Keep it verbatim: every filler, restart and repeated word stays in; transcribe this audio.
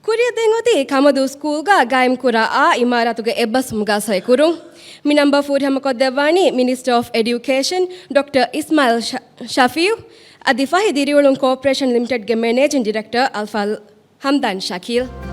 ކުރިއަށްދޭން އޮތީ ކަމަދޫ ސްކޫލްގަ ގާއިމްކުރާ އާ އިމާރާތުގެ އެއްބަސްވުމުގަ ސައިކުރުން. މި ނަންބަރު ފޫރިހަމަކޮށްދެއްވާނީ މިނިސްޓަރ އޮފް އެޑިއުކޭޝަން ޑޮކްޓަރ އިސްމާއިލް ޝަ-، ޝަފީއު އަދި ފަހި ދިރިއުޅުން ކޯޕަރޭޝަން ލިމިޓެޑްގެ މެނޭޖިން ޑިރެކްޓަރ އަލްފާޟިލް ހަމްދާން ޝަކީލް.